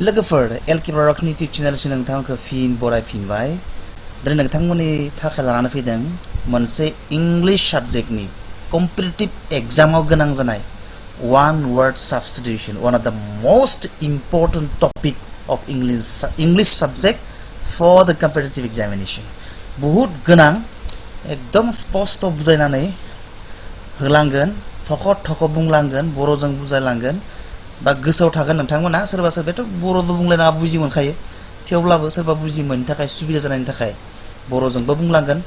लोगोफोर एलकेब्रा रकनि टिउब चेनेलसिम नोंथांखौ फिन बरायफिनबाय दिनै नोंथांमोननि थाखाय लानानै फैदों मोनसे इंलिश सब्जेक्टनि कम्पिटिटिव एग्जामाव गोनां जानाय one word substitution, one of the most important topic of English subject for the competitive examination. बहुत गोनां एकदम स्पष्ट बुजायनानै होलांगोन थख' थख' बुंलांगोन बर'जों बुजायलांगोन बा गोसोआव थागोन नोंथांमोना सोरबा सोरबाथ' बर'जों बुंलायनाङा बुजि मोनखायो थेवब्लाबो सोरबा बुजि मोननि थाखाय सुबिदा जानायनि थाखाय बर'जोंबो बुंलांगोन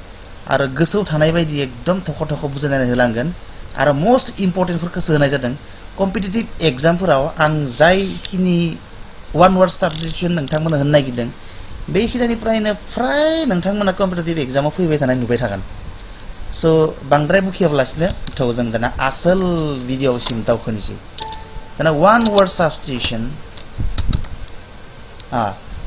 आरो गोसोआव थानाय बायदि एकदम थख' थख' बुजायनानै होलांगोन आरो मोस्ट इम्पर्टेन्ट फोरखौसो होनाय जादों कम्पिटिटिभ एग्जामफोराव आं जायखिनि वान वर्ड साबस्टिट्यूशन नोंथांमोननो होनो नागिरदों बेखिनिनिफ्रायनो फ्राय नोंथांमोना कम्पिटिटिभ एग्जामाव फैबाय थानाय नुबाय थागोन स' बांद्राय बुखियाब्लासिनो थ' जों दाना आसोल भिडिअसिम दावखोनोसै दाना one word substitution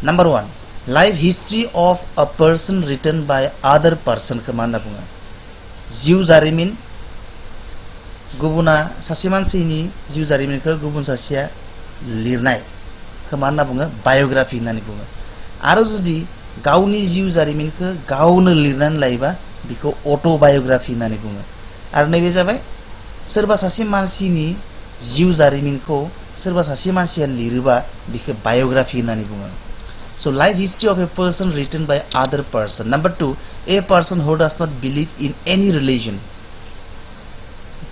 number 1 life history of a person written by other person खौ मा होनना बुङो जिउ जारिमिन गुबुना सासे मानसिनि जिउ जारिमिनखौ गुबुन सासेया लिरनाय खौ मा होनना बुङो बायोग्राफि होननानै बुङो आरो जुदि गावनि जिउ जारिमिनखौ गावनो लिरनानै लायोबा बेखौ अट'बायोग्राफि होननानै बुङो आरो नैबे जाबाय सोरबा सासे मानसिनि जिउ जारिमिनखौ सोरबा सासे मानसिया लिरोबा बेखौ बायोग्राफि होननानै बुङो So life history of a person written by other person. Number 2, a person who does not believe in any religion.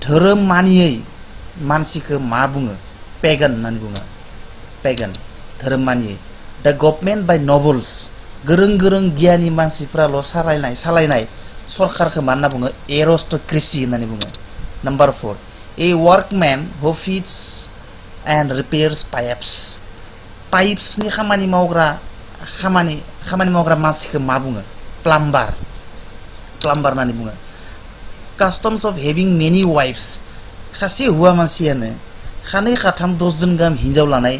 धोरोम मानियै मानसिखौ मा बुङो पेगान होननानै बुङो पेगान धोरोम मानियै द गभर्नमेन्ट बाय नबल्स गोरों गोरों गियानि मानसिफ्राल' सालायनाय सरकारखौ मा होनना बुङो एरिस्ट'क्रेसि होननानै बुङो number 4 a workman who fits and repairs pipes नि खामानि मावग्रा मानसिखौ मा बुङो प्लाम्बार होननानै बुङो customs of having many wives खासे हुवा मानसियानो खानै खाथाम 10 जन गाहाम हिनजाव लानाय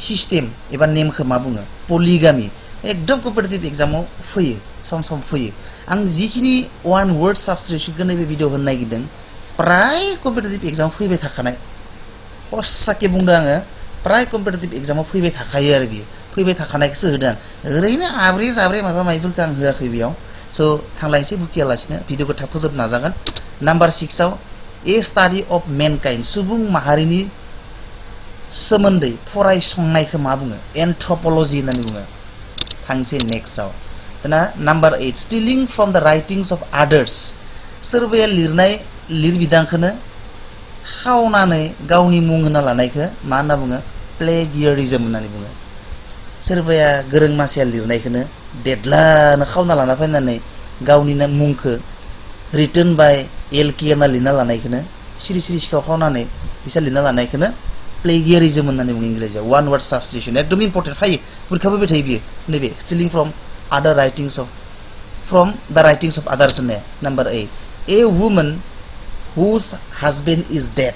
सिस्टेम एबा नेमखौ मा बुङो पलिगामी एकदम कम्पिटिटिभ एग्जामाव फैयो सम सम फैयो आं जिखिनि वान वर्ड साबस्टिट्यूशनखौ नैबे भिडिअ होनो नागिरदों प्राय कम्पिटिटिभ एग्जामाव फैबाय थाखानाय हसाके बुंदों आङो प्राय कम्पिटिटिभ एग्जामाव फैबाय थाखायो आरो बियो फैबाय थाखानायखौसो होदों ओरैनो आब्रे जाब्रे माबा माबिफोरखौ आं होआखै बेयाव स' थांलायनोसै बुखियालासिनो भिडिअखौ थाब फोजोबनो नाजागोन नाम्बार 6 आव ए स्टाडि अफ मेनकाइन्ड सुबुं माहारिनि सोमोन्दै फरायसंनायखौ मा बुङो एन्थ्रपलजि होननानै बुङो थांसै नेक्स्टआव दाना नाम्बार 8 स्टिलिं फ्रम द राइटिंस अफ आदार्स सोरबाया लिरनाय लिरबिदांखौनो खावनानै गावनि मुं होना लानायखौ मा होनना बुङो प्लेगियारिजम होननानै बुङो सोरबाया गोरों मानसिया लिरनायखौनो देदलानो खावना लाना फैनानै गावनि मुंखौ रिटन बाय एलके होनना लिरना लानायखौनो सिरि सिरि सिखाव खावनानै बिसोर लिरना लानायखौनो प्लेगियारिजम होननानै बुङो इंराजियाव वान वर्ड साबस्टिट्यूशन एकदम इम्पर्टेन्ट फायो पुरखा फैबाय थायो बियो नैबे स्टिलिं फ्रम द राइटिंस अफ आदार्स होननाया number 8 A women whose husband is dead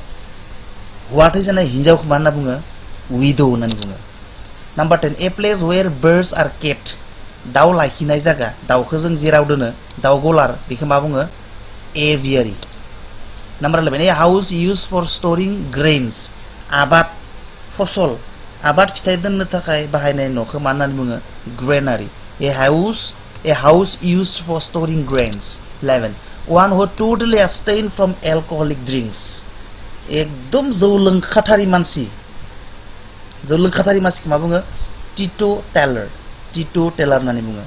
हौवा थैजानाय हिनजावखौ मा होनना बुङो widow होननानै बुङो number 10 a place where birds are kept दाउ लाखिनाय जायगा दाउखौ जों जेराव दोनो दाउ गलार बेखौ मा बुङो aviary number 11 a house used for storing grains आबाद फसल आबाद फिथाइ दोननो थाखाय बाहायनाय न'खौ मा होननानै बुङो granary a house used for storing grains 11 one who totally abstain from alcoholic drinks एकदम जौ लोंखाथारि मानसिखौ मा बुङो टिटो टेलर होननानै बुङो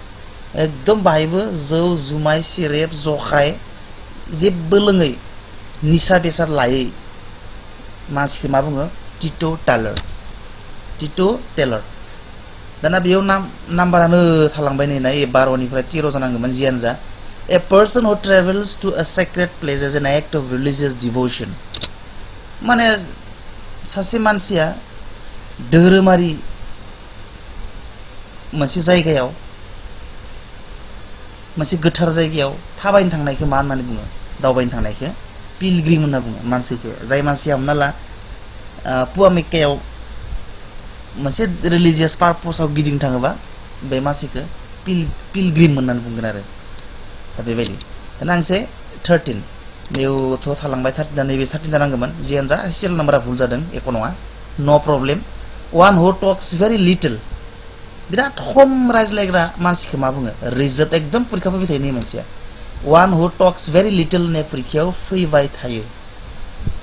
एकदम बाहायबो जौ जुमाय सेरेब जखाय जेबो लोङै निसा बेसाद लायै मानसिखौ मा बुङो टिटो टेलर दाना बेयाव नाम्बारानो थालांबाय नै 12 निफ्राय 13 जानांगौमोन जियानो जा A person who travels to a sacred place as an act of religious devotion माने सासे मानसिया धोरोमारि मोनसे जायगायाव मोनसे गोथार जायगायाव थाबायनो थांनायखौ मा होननानै बुङो दावबायनो थांनायखौ पिलग्रिम होनना बुङो मानसिखौ जाय मानसिया हमना ला पुवामेक्कायाव मोनसे रिलिजियास पारपसाव गिदिंनो थाङोबा बे मानसिखौ पिलग्रिम होननानै बुंगोन आरो दा बेबायदि दाना आंसे 13 बेयावथ' थालांबाय 13 नैबे 13 जानांगौमोन जियानो जा सिरियाल नाम्बारा भुल जादों एख' नङा नो problem one who talks very little बिराद खम रायज्लायग्रा मानसिखौ मा बुङो रिजर्व एकदम परीक्षा फैबाय थायो मानसिया one who talks very little ने परीक्षायाव फैबाय थायो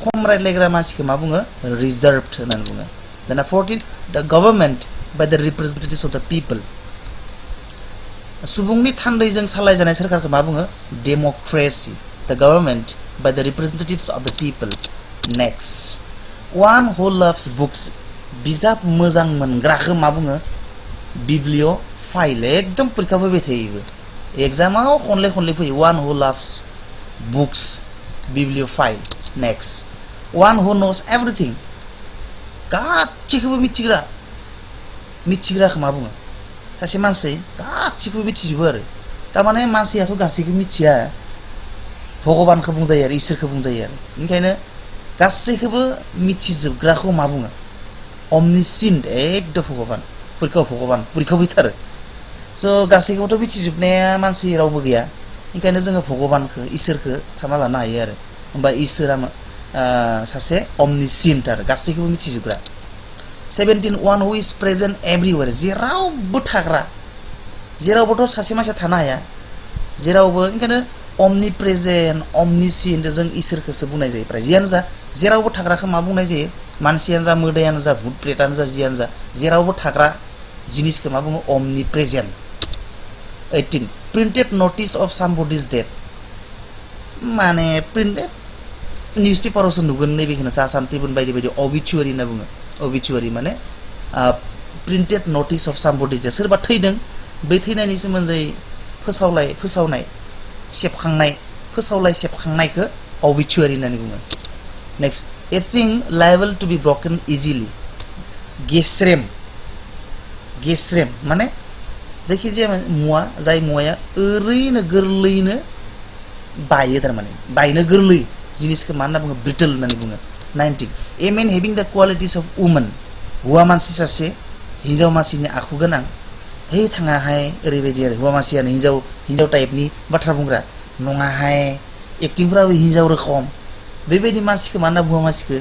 खम रायज्लायग्रा मानसिखौ मा बुङो रिजर्वड होननानै बुङो दाना 14 the government by the representatives of the people सुबुंनि थान्दैजों सालायजानाय सरकारखौ मा बुङो democracy the government by the representatives of the people next one who loves books बिजाब मोजां मोनग्राखौ मा बुङो bibliophile एकदम परीक्षा फैबाय थायो एग्जामाव खनले खनले फैयो one who loves books bibliophile next one who knows everything गासिखौबो मिथिग्राखौ मा बुङो सासे मानसि गासिखौबो मिथिजोबो आरो तारमाने मानसियाथ' गासिखौबो मिथिया भगवानखौ बुंजायो आरो इसोरखौ बुंजायो आरो ओंखायनो गासैखौबो मिथिजोबग्राखौ मा बुङो omniscient एकदम भगवान परीक्षायाव फैथारो स' गासैखौबोथ' मिथिजोबनाया मानसि रावबो गैया ओंखायनो जोङो भगवानखौ इसोरखौ सानना लानो हायो आरो होमबा इसोरा सासे omniscient आरो गासैखौबो मिथिजोबग्रा 17 one who is present everywhere जेरावबो थाग्रा जेरावबोथ' सासे मानसिया थानो हाया जेरावबो ओंखायनो omnipresent omniscient जों इसोरखौसो बुंनाय जायो प्राय जियानो जा जेरावबो थाग्राखौ मा बुंनाय जायो मानसियानो जा मोदायानो जा भूत प्रेतानो जा जियानो जा जेरावबो थाग्रा जिनिसखौ मा बुङो omnipresent 18 printed notice of somebody's death माने printed निउसपेपारावसो नुगोन नैबेखौनो आसाम ट्रिब्युन बायदि बायदि obituary होनना बुङो obituary माने printed notice of somebody's death सोरबा थैदों बै थैनायनि सोमोन्दै फोसावनाय सेबखांनायखौ obituary होननानै बुङो next a thing liable to be broken easily गेस्रेम माने जायखिजाया मुवा जाय मुवाया ओरैनो गोरलैनो बायो थारमाने बायनो गोरलै जिनिसखौ मा होनना बुङो ब्रिटल होननानै बुङो 19 a man having the qualities of woman हौवा मानसि सासे हिन्जाव मानसिनि आखु गोनां हे थाङाहाय ओरैबायदि आरो हौवा मानसियानो हिन्जाव टाइपनि बाथ्रा बुंग्रा नङाहाय एक्टिंफोराबो हिन्जाव रोखोम बेबायदि मानसिखौ मा होनना बुङो मानसिखौ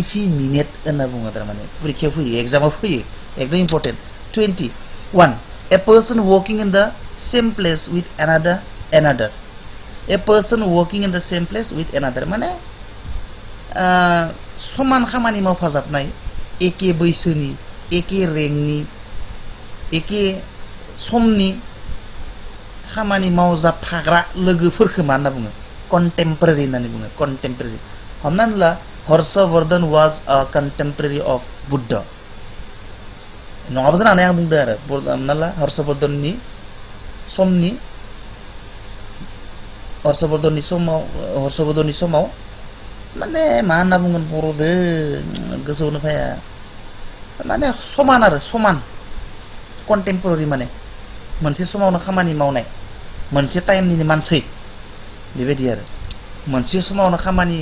इफिमिनेट होनना बुङो थारमाने परीक्षायाव फैयो एग्जामाव फैयो एकदम important 21 a person working in the same place with another a person working in the same place with another माने समान खामानि मावफाजाबनाय एके बैसोनि एके रेंकनि एके समनि खामानि मावजाफाग्रा लोगोफोरखौ मा होनना बुङो contemporary होननानै बुङो contemporary हमनानै ला Harshvardhan was a contemporary of Buddha नङाबो जानो हानाय आं बुंदों आरो हमना ला हर्षवर्धननि समाव माने मा होनना बुंगोन बर'दो गोसोआवनो फाया माने समान contemporary माने मोनसे समावनो खामानि मावनाय मोनसे टाइमनि मानसि बेबायदि आरो मोनसे समावनो खामानि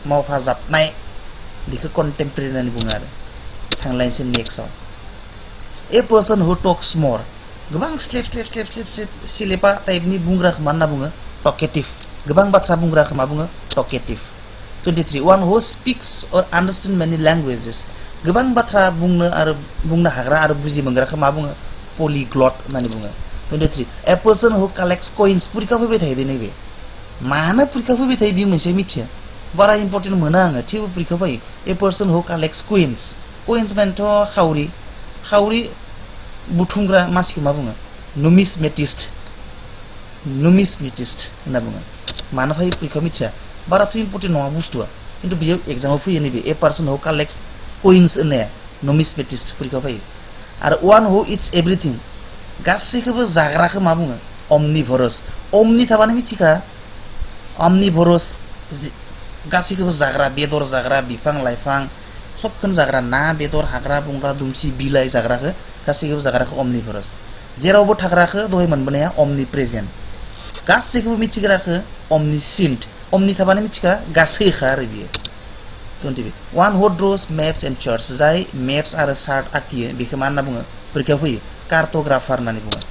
मावफाजाबनाय बेखौ contemporary होननानै बुङो आरो थांलायनोसै नेक्स्टआव a person who talks more गोबां स्लेप सिलेपा टाइपनि बुंग्राखौ मा होनना बुङो टकेटिभ गोबां बाथ्रा बुंग्राखौ मा बुङो टकेटिभ 23 one who speaks or understand many languages गोबां बाथ्रा बुंनो हाग्रा आरो बुजि मोनग्राखौ मा बुङो पलिग्लट होननानै बुङो 23 a person who collects coins परीक्षा फैबाय थायो नैबे मानो परीक्षा फैबाय थायो बे मोनसे मिथिया बारा इम्पर्टेन्ट मोना आङो थेवबो परीक्षा फैयो a person who collects coins मानेथ' खावरि बुथुमग्रा मानसिखौ मा बुङो नुमिसमेटिस्ट होनना बुङो मानो फैयो परीक्षा मिथिया बाराथ' इम्पर्टेन्ट नङा बुस्थुआ खिन्थु बेयाव एग्जामाव फैयो नैबे ए पार्सन हु कालेक्ट्स कइन्स होननाया नुमिसमेटिस्ट परीक्षा फैयो आरो वान हु इट्स एभ्रिथिं गासैखौबो जाग्राखौ मा बुङो अमनिभरस अमनि थाबानो मिथिखा अमनिभरस गासैखौबो जाग्रा बेदर जाग्रा बिफां लाइफां सबखौनो जाग्रा ना बेदर हाग्रा बंग्रा दुमसि बिलाइ जाग्राखौ गासैखौबो जाग्राखौ अमनिभरस जेरावबो थाग्राखौ दहाय मोनबोनाया अमनिप्रेजेन्ट गासैखौबो मिथिग्राखौ अमनिसिन्ट अमनि थाबानो मिथिखा गासैखा आरो बियो 20 one who draws maps and charts जाय मेप्स आरो चार्ट आखियो बेखौ मा होनना बुङो परीक्षायाव फैयो कार्टोग्राफार होननानै बुङो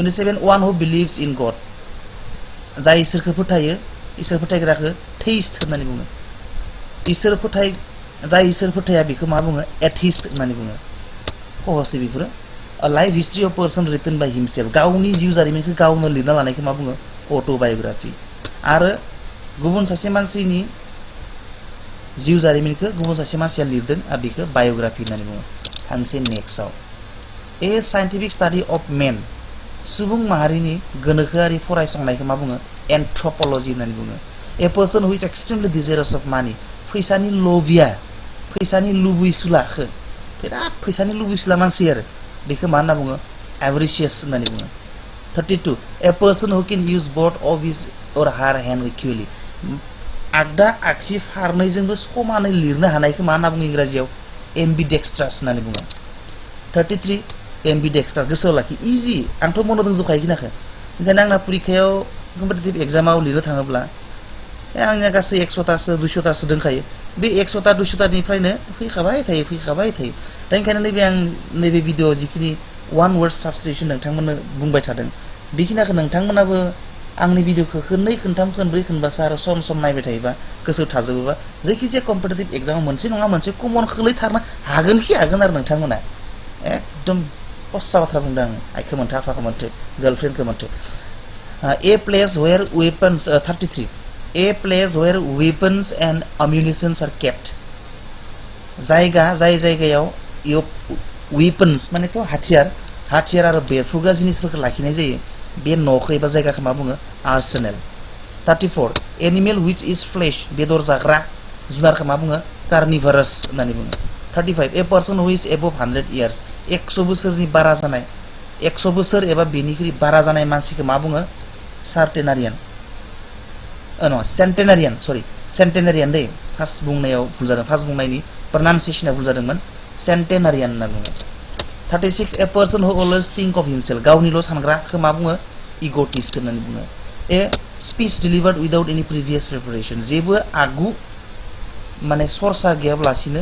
27 वान हु बिलिभ्स इन गड जाय इसोरखौ फोथायो इसोर फोथायग्राखौ थेइस्ट होननानै बुङो इसोर जाय इसोर फोथाया बेखौ मा बुङो एथिस्ट होननानै बुङो सहसै बेफोरो life history of person written by himself गावनि जिउ जारिमिनखौ गावनो लिरना लानायखौ मा बुङो अट'बायोग्राफि आरो गुबुन सासे मानसिनि जिउ जारिमिनखौ गुबुन सासे मानसिया लिरदों आरो बेखौ बायोग्राफि होननानै बुङो थांसै नेक्स्टआव ए साइन्टिफिक स्टाडि अफ मेन सुबुं माहारिनि गोनोखोआरि फरायसंनायखौ मा बुङो एन्थ्रपलजि होननानै बुङो ए पर्सन हु इज एक्सट्रिमलि डिजायरास अफ मानि फैसानि लभिया फैसानि लुबैसुलाखौ बिराद फैसानि लुबैसुला मानसि आरो बेखौ मा होनना बुङो एभरिशियास होननानै बुङो 32 ए पर्सन हु केन इउज बोथ अफ हिज और हार हेन्ड इक्वुअली आगदा आगसि फारनैजोंबो समानै लिरनो हानायखौ मा होनना बुङो इंराजियाव एम्बिडेक्स्ट्रास होननानै बुङो 33 एम्बिडेक्स्ट्रास गोसोआव लाखि इजि आंथ' मनो दंजोबखायो खिनाखौ ओंखायनो आंना परिखायाव कम्पिटिटिभ एग्जामाव लिरनो थाङोब्ला आंनिया गासै 100तासो 200तासो दंखायो बे 100ता 200तानिफ्रायनो फैखाबाय थायो दा ओंखायनो नैबे आं नैबे भिडिअ जिखिनि वान वर्ड साबस्टिटिउसन नोंथांमोननो बुंबाय थादों बेखिनिखौ नोंथांमोनाबो आंनि भिडिअखौ खननै खनथाम खनब्रै खनबासो आरो सम नायबाय थायोबा गोसोआव थाजोबोबा जायखिजाया कम्पिटिटिभ एग्जामाव मोनसे नङा मोनसे कमन खोलैथारनो हागोनखि हागोन आरो नोंथांमोना एकदम पस्सा बाथ्रा बुंदों आङो आइखौ मोनथो आफाखौ मोनथो गार्लफ्रेन्डखौ मोनथो a place where weapons 33 a place where weapons and ammunitions are kept जायगा जाय जायगायाव वेपन्स मानेथ' हाथियार आरो बेरफ्रुग्रा जिनिसफोरखौ लाखिनाय जायो बे न'खौ एबा जायगाखौ मा बुङो आर्सेनेल 34 एनिमेल व्हिच इज फ्लेश बेदर जाग्रा जुनारखौ मा बुङो कार्निभरास होननानै बुङो 35 ए पर्सन हु इज एबभ 100 इयार्स 100 बोसोरनि बारा जानाय 100 बोसोर एबा बेनिख्रुइ बारा जानाय मानसिखौ मा बुङो सार्टेनारियान नङा सेन्टेनारियान दै फार्स्ट बुंनायाव भुल जादों फार्स्ट बुंनायनि प्रनाउन्सिएशना भुल जादोंमोन सेन्टेनारियान होनना बुङो 36 a person who always think of himself गावनिल' सानग्राखौ मा बुङो इगोटिस्ट होननानै बुङो a speech delivered without any previous preparation जेबो आगु माने सरसा गैयाब्लासिनो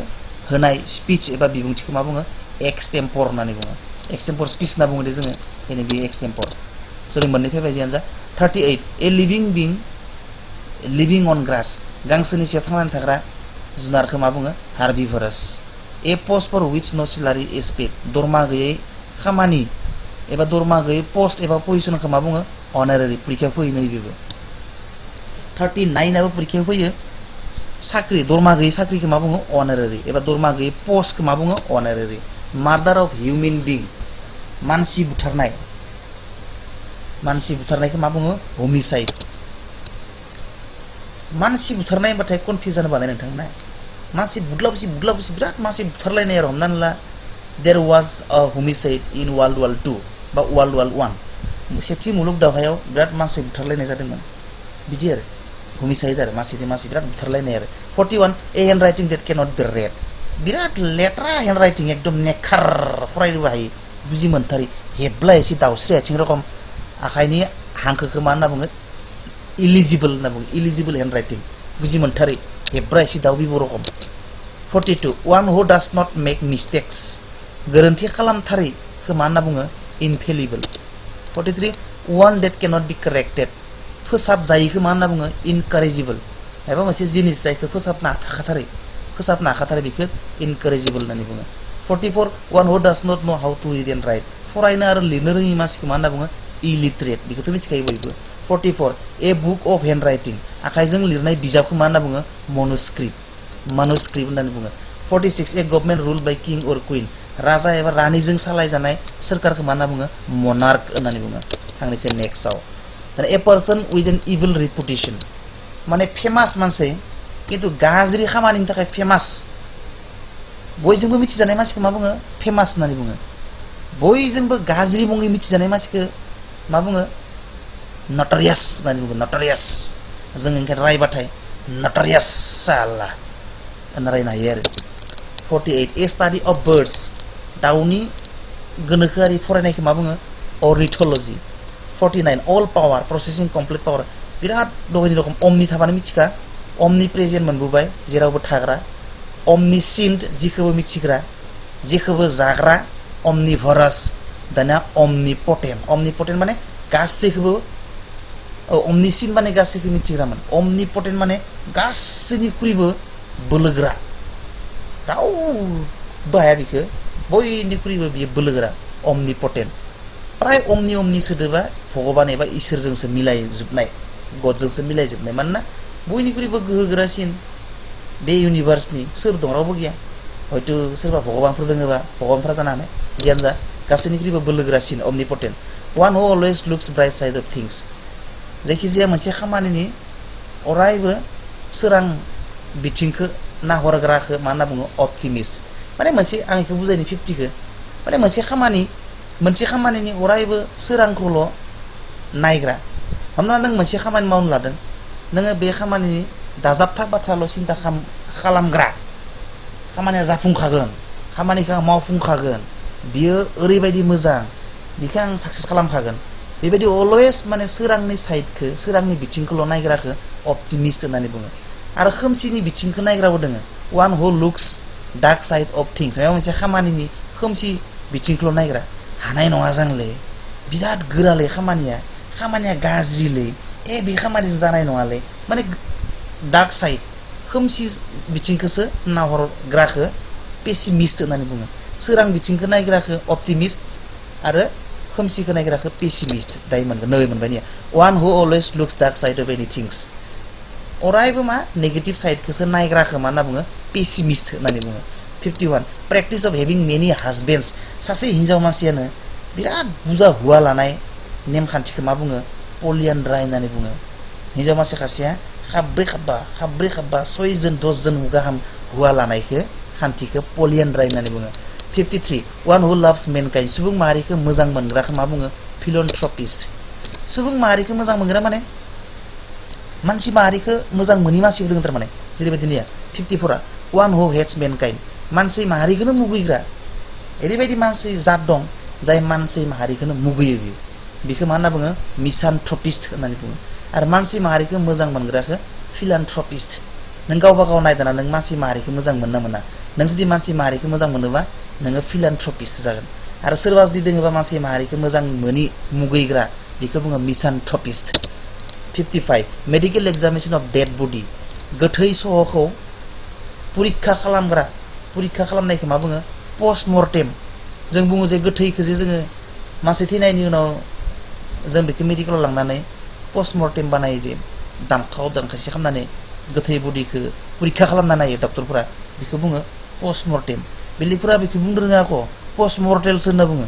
होनाय स्पीच एबा बिबुंथिखौ मा बुङो एक्सटेम्पर होननानै बुङो एक्सटेम्पर स्पीच होनना बुङो दे जोङो बेनो बे एक्सटेम्पर सरि मोननै फैबाय जियानो जा 38 ए लिभिं बिं लिभिं अन ग्रास गांसोनि सायाव थांनानै थाग्रा जुनारखौ मा बुङो हार्बिभरास ए पस्ट फर व्हिच नो सेलारि इज पेड दरमा गैयै खामानि एबा दरमा गैयै पोस्ट एबा पजिशनखौ मा बुङो अनारारि परिखायाव फैयो नैबेबो 39 आबो परिखायाव फैयो साख्रि दरमा गैयै साख्रिखौ मा बुङो अनारारि एबा दरमा गैयै पोस्टखौ मा बुङो अनारारि मार्डार अफ हिउमेन बिं मानसि बुथारनायखौ मा बुङो होमिसाइड मानसि बुथारनाय होनबाथाय कनफिउज जानो बानाय नोंथांमोना मानसि बुदलाबुसि बिराद मानसि बुथारलायनाय आरो हमनानै ला there was a homicide in world war 2 बा वर्ल्ड वार 1 सेथि मुलुग दावहायाव बिराद मानसि बुथारलायनाय जादोंमोन बिदि आरो होमिसाइड आरो मानसि बिराद बुथारलायनाय आरो 41 a handwriting that can not be read बिराद लेट्रा हेन्ड राइटिं एकदम नेखार फरायनोबो हायो बुजि मोनथारि हेब्ला एसे दाउस्रि आथिं रखम आखाइनि हांखोखौ मा होनना बुङो इलिजिबल होनना बुङो इलिजिबल हेन्ड राइटिं बुजि मोनथारि हेब्रा एसे दाउ बिब' रखम 42 one who does not make mistakes गोरोन्थि खालामथारिखौ मा होनना बुङो infallible 43 one that can not be corrected फोसाब जायैखौ मा होनना बुङो इनकारेजिबल माबा मोनसे जिनिस जायखौ फोसाबनो हाखाथारै बेखौ इनकारेजिबल होननानै बुङो 44 one who does not know how to read and write फरायनो आरो लिरनो रोङि मानसिखौ मा होनना बुङो इलिटरेट बेखौथ' मिथिखायो बयबो 44 a book of hand writing आखाइजों लिरनाय बिजाबखौ मा होनना बुङो मनुस्क्रिप्ट होननानै बुङो 46 ए गभर्नमेन्ट रुल बाय किं और क्वीन राजा एबा रानिजों सालायजानाय सोरखारखौ मा होनना बुङो मनार्क होननानै बुङो थांनोसै नेक्स्टआव a person with an evil reputation माने फेमास मानसि किन्तु गाज्रि खामानिनि थाखाय फेमास बयजोंबो मिथिजानाय मानसिखौ मा बुङो फेमास होननानै बुङो बयजोंबो गाज्रि मुङै मिथिजानाय मानसिखौ मा बुङो नटरियास होननानै बुङो नटरियास जों ओंखायनो रायबाथाय नटरियास साला होनना रायनो हायो आरो 48 ए स्टाडि अफ बार्ड्स दाउनि गोनोखोआरि फरायनायखौ मा बुङो अर्निथोलॉजी 49 अल पावार प्रसेसिं कमप्लीट पावार बिराद दहायनि रखम अमनि थाबानो मिथिखा अमनि प्रेजेन्ट मोनबोबाय जेरावबो थाग्रा अमनिसिन्ट जिखौबो मिथिग्रा जेखौबो जाग्रा अमनिभरास दानिया अमनिपोटेन्ट माने गासैखौबो अमनिसिन्ट माने गासैखौबो मिथिग्रामोन अमनिपोटेन्ट माने गासैनिख्रुइबो बोलोग्रा रावबो हाया बिखो बयनिख्रुइबो बियो बोलोगोरा omnipotent प्राय omni सोदोबा भगवान एबा इसोरजोंसो मिलायजोबनाय गडजोंसो मिलायजोबनाय मानोना बयनिख्रुइबो गोहोगोरासिन बे इउनिभार्सनि सोर दं रावबो गैया हयतो सोरबा भगवानफोर दोङोबा भगवानफोरा जानो हानाय जियानो जा गासैनिख्रुइबो बोलोगोरासिन omnipotent one who always looks bright side of things जायखिजाया मोनसे खामानिनि अरायबो सोरां बिथिंखौ नाहरग्राखौ मा होनना बुङो optimist माने मोनसे आं इखौ बुजायनि 50 खौ माने मोनसे खामानिनि अरायबो सोरांखौल' नायग्रा हमना नों मोनसे खामानि मावनो लादों नोङो बे खामानिनि दाजाबथा बाथ्राल' सिन्ता खालामग्रा खामानिया जाफुंखागोन खामानिखौ आं मावफुंखागोन बियो ओरैबायदि मोजां बेखौ आं साक्सेस खालामखागोन बेबायदि अलवेज माने सोरांनि साइडखौ सोरांनि बिथिंखौल' नायग्राखौ optimist होननानै बुङो आरो खोमसिनि बिथिंखौ नायग्राबो दोङो one who looks dark side of things माबा मोनसे खामानिनि खोमसि बिथिंखौल' नायग्रा हानाय नङा जांलै बिराद गोरालै खामानिया गाज्रिलै बे खामानिजों जानाय नङालै माने डार्क साइड खोमसि बिथिंखौसो नाहरग्राखौ पेसिमिस्ट होननानै बुङो सोरां बिथिंखौ नायग्राखौ optimist आरो खोमसिखौ नायग्राखौ पेसिमिस्ट दायो मोनगोन नै मोनबाय निया one who always looks dark side of anything अरायबो मा नेगेटिभ साइडखौसो नायग्राखौ मा होनना बुङो पेसिमिस्ट होननानै बुङो 51 practice of having many husbands सासे हिन्जाव मानसियानो बिराद बुरजा हुवा लानाय नेमखान्थिखौ मा बुङो पलियान्ड्रा होननानै बुङो हिन्जाव मानसि खासेया खाब्रै खाब्बा 6 जन 10 जन गाहाम हुवा लानायखौ खान्थिखौ पलियान्ड्रा होननानै बुङो 53 one who loves mankind सुबुं माहारिखौ मोजां मोनग्राखौ मा बुङो philanthropist सुबुं माहारिखौ मोजां मोनग्रा माने मानसि माहारिखौ मोजां मोनि मानसिबो दङ थारमाने जेरैबायदि निया 54 one who hates mankind मानसि माहारिखौनो मुगैग्रा ओरैबायदि मानसि जात दं जाय मानसि माहारिखौनो मुगैयो बिखौ मा होनना बुङो मिसानथ्रपिस्ट होननानै बुङो आरो मानसि माहारिखौ मोजां मोनग्राखौ फिलान्थ्रपिस्ट नों गावबा गाव नायदाना नों मानसि माहारिखौ मोजां मोनना मोना नों जुदि मानसि माहारिखौ मोजां मोनोबा नोङो फिलान्थ्रपिस्ट जागोन आरो सोरबा जुदि दोङोबा मानसि माहारिखौ मोजां मोनि मुगैग्रा बेखौ बुङो मिसानथ्रपिस्ट 55 मेडिकेल एग्जामिनेशन अफ डेड बडी गोथै सहखौ परीक्षा खालामनायखौ मा बुङो पोस्टमर्टेम जों बुङो जे गोथैखौ जे जोङो मानसि थैनायनि उनाव जों बेखौ मेडिकेलाव लांनानै पोस्टमर्टेम बानायो जे दानखायसे खालामनानै गोथै बडिखौ परीक्षा खालामना नायो डक्टरफोरा बेखौ बुङो पोस्टमर्टेम बेलेगफोरा बेखौ बुंनो रोङाख' पोस्टमर्टेलसो होनना बुङो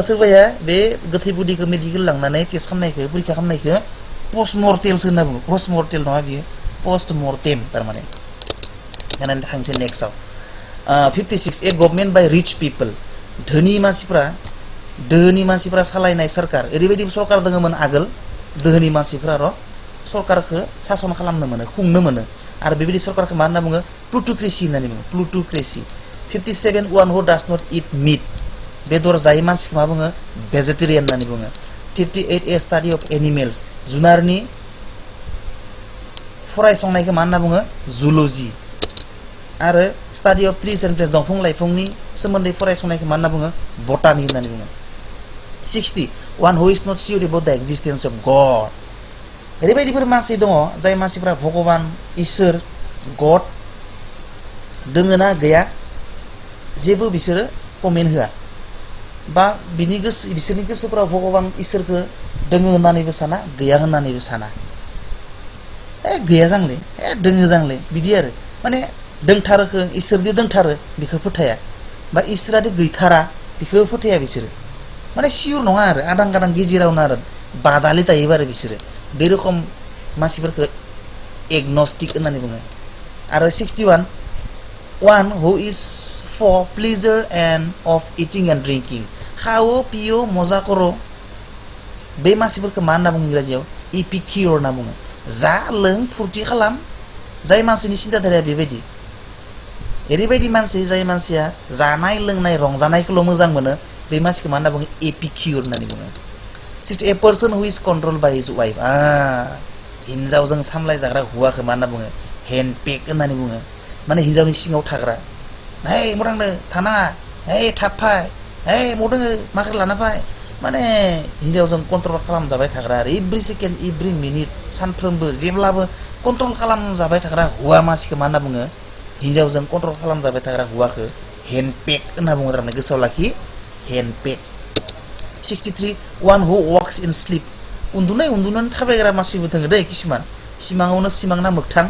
सोरबाया बे गोथै बडिखौ मेडिकेल लांनानै टेस्ट खालामनायखौ परीक्षा खालामनायखौ पोस्टमर्टेलसो होनना बुङो पोस्टमर्टेल नङा बियो पोस्टमर्टेम थारमाने जानानै थांसै नेक्स्टआव 56 ए गभर्नमेन्ट बाय रिच पिपल धोनि मानसिफ्रा सालायनाय सरकार ओरैबायदि सरकार दङमोन आगोल धोनि मानसिफ्रा सरकारखौ सासन खालामनो मोनो खुंनो मोनो आरो बेबायदि सरकारखौ मा होनना बुङो प्लुट'क्रेसि होननानै बुङो प्लुट'क्रेसि 57 one who does not eat meat बेदर जायै मानसिखौ मा बुङो भेजेटेरियान होननानै बुङो 58 ए स्टाडि अफ एनिमेल्स जुनारनि फरायसंनायखौ मा होनना बुङो जुल'जि आरो स्टाडि अफ ट्रिज एन्ड प्लेन्ट्स दंफां लाइफांनि सोमोन्दै फरायसंनायखौ मा होनना बुङो बटानि होननानै बुङो 60 one who is not sure about the existence of God ओरैबायदिफोर मानसि दङ जाय मानसिफ्रा भगवान इसोर गड दोङो ना गैया जेबो बिसोरो कमेन्ट होआ बा बिसोरनि गोसोफोराव भगवान इसोरखौ दोङो होननानैबो साना गैया होननानैबो साना गैया जांलै दोङो जांलै बिदि आरो माने दोंथारोखौ इसोरदि दोंथारो बेखौ फोथाया बा इसोरादि गैथारा बेखौ फोथाया बिसोरो माने सियर नङा आरो आदां गादां गेजेरावनो आरो बादालि थायोबा आरो बिसोरो बे रखम मानसिफोरखौ एगनस्टिक होननानै बुङो आरो 61 one who is for pleasure and of eating and drinking खाओ पियो मजा करो बे मानसिफोरखौ मा होनना बुङो इंराजियाव इपिकियर होनना बुङो जा लों फुरथि खालाम जाय मानसिनि सिन्ताधाराया बेबायदि ओरैबायदि मानसि जाय मानसिया जानाय लोंनाय रंजानायखौल' मोजां मोनो बे मानसिखौ मा होनना बुङो एपिकियर होननानै बुङो 60 a person who is controlled by his wife हिन्जावजों सामलायजाग्रा हौवाखौ मा होनना बुङो हेन्डपेक होननानै बुङो माने हिन्जावनि सिङाव थाग्रा मरांनो थानाङा थाब फाय मदोङो माखौ लाना फाय माने हिन्जावजों कन्ट्रल खालामजाबाय थाग्रा आरो एभ्रि सेकेन्ड एभ्रि मिनिट सानफ्रोमबो जेब्लाबो कन्ट्रल खालामजाबाय थाग्रा हौवा मानसिखौ मा होनना बुङो हिन्जावजों कन्ट्रल खालामजाबाय थाग्रा हौवाखौ हेन्डपेक होनना बुङो थारमाने गोसोआव लाखि हेन्डपेक 63 one who walks in sleep उन्दुनानै थाबायग्रा मानसिबो दङ दै किसुमान सिमाङावनो सिमांना मोगथां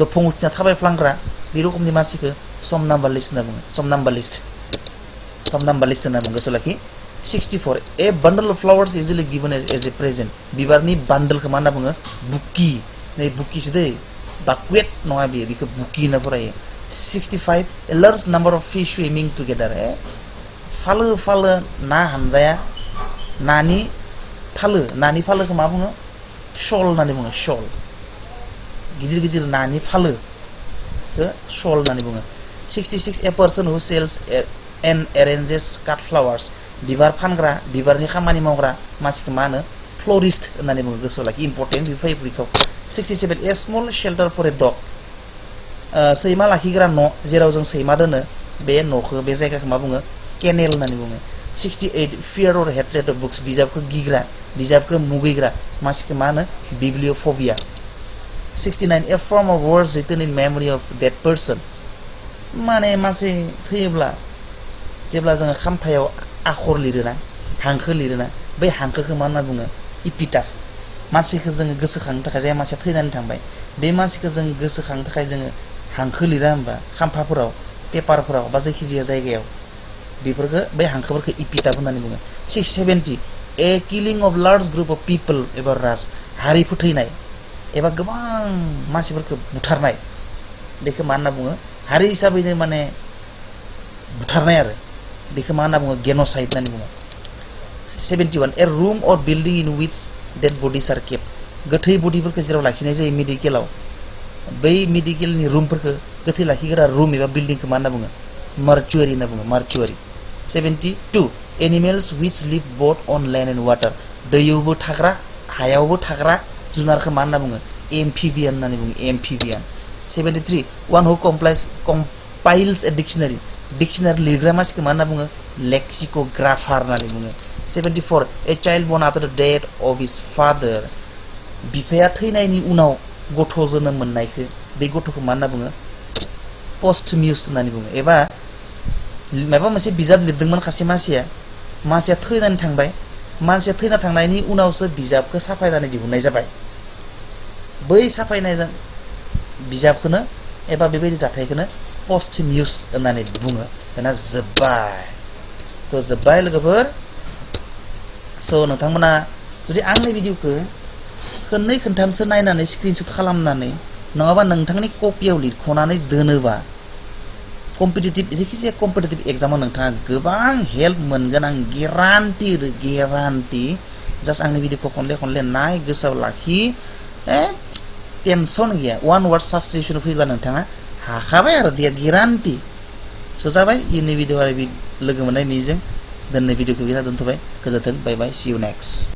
दफं उथिना थाबायफ्लांग्रा बे रोखोमनि मानसिखौ समनाम्बालिस्ट होनना बुङो समनाम्बालिस्ट होनना बुङो गोसोआव लाखि 64 a bundle of flowers is usually given as a present बिबारनि बान्डलखौ मा होनना बुङो बुकी नै बुकीसो दै बाक्वेट नङा बेखौ बुकी होनना फरायो 65 a large number of fish swimming together फालो ना हानजाया नानि फालोखौ मा बुङो शल होननानै बुङो शल गिदिर नानि फालोखौ शल होननानै बुङो 66 a person who sells and arranges cut flowers बिबार फानग्रा बिबारनि खामानि मावग्रा मानसिखौ मा होनो फ्लरिस्ट होननानै बुङो गोसोआव लाखि इम्पर्टेन्ट बेफोरखौ 67 a small shelter for a dog सैमा लाखिग्रा न' जेराव जों सैमा दोनो बे न'खौ बे जायगाखौ मा बुङो केनेल होननानै बुङो 68 fear or hatred of books बिजाबखौ गिग्रा बिजाबखौ मुगैग्रा मानसिखौ मा होनो bibliophobia 69 a form of words written in memory of that person माने मानसि थैयोब्ला जेब्ला जोङो खाम्फायाव आखर लिरोना हांखो लिरोना बै हांखोखौ मा होनना बुङो इपिटाफ मानसिखौ जोङो गोसोखांनो थाखाय जाय मानसिया थैनानै थांबाय बे मानसिखौ जों गोसोखांनो थाखाय जोङो हांखो लिरा होमबा खाम्फाफोराव पेपारफोराव बा जायखिजाया जायगायाव बेफोरखौ बै हांखोफोरखौ इपिटाफ होननानै बुङो 70 a killing of large group of people एबा राज हारि फोथैनाय एबा गोबां मानसिफोरखौ बुथारनाय बेखौ मा होनना बुङो हारि हिसाबैनो माने बुथारनाय आरो बेखौ मा होनना बुङो गेनोसाइड होननानै बुङो 71 a room or building in which dead bodies are kept गोथै बडिफोरखौ जेराव लाखिनाय जायो मेडिकेलाव बै मेडिकेलनि रुमफोरखौ गोथै लाखिग्रा रुम एबा बिल्डिंखौ मा होनना बुङो मार्चुआरि होनना बुङो मार्चुआरि 72 animals which live both on land and water दैयावबो थाग्रा हायावबो थाग्रा जुनारखौ मा होनना बुङो एम्फिबियान होननानै बुङो एम्फिबियान 73 one who compiles a dictionary लिरग्रा मानसिखौ मा होनना बुङो लेक्सिकोग्राफार होननानै बुङो 74 a child born after the death of his father बिफाया थैनायनि उनाव गथ' जोनोम मोननायखौ बे गथ'खौ मा होनना बुङो पोस्टमिउस होननानै बुङो एबा माबा मोनसे बिजाब लिरदोंमोन खासे मानसिया थैनानै थांबाय मानसिया थैना थांनायनि उनावसो बिजाबखौ साफायनानै दिहुननाय जाबाय बै साफायनाय बिजाबखौनो एबा बेबायदि जाथायखौनो पोस्टमिउस होननानै बुङो दाना जोब्बाय लोगोफोर स' नोंथांमोना जुदि आंनि भिडिअखौ खननै खनथामसो नायनानै स्क्रिनशट खालामनानै नङाबा नोंथांनि कपियाव लिरख'नानै दोनोबा कम्पिटिटिभ जायखिजाया कम्पिटिटिभ एग्जामाव नोंथाङा गोबां हेल्प मोनगोन आं गेरान्टि जास्ट आंनि भिडिअखौ खनले नाय गोसोआव लाखि टेनसन गैया वान वार्ड साबस्टिटिउसन फैब्ला नोंथाङा हाखाबाय आरो दे गेरान्टि स' जाबाय इयुननि भिडिअ आरो लोगो मोननाय मिजिं दोननाय भिडिअखौ बिना दोनथ'बाय गोजोन्थों बाय बाय सि इउ नेक्स्ट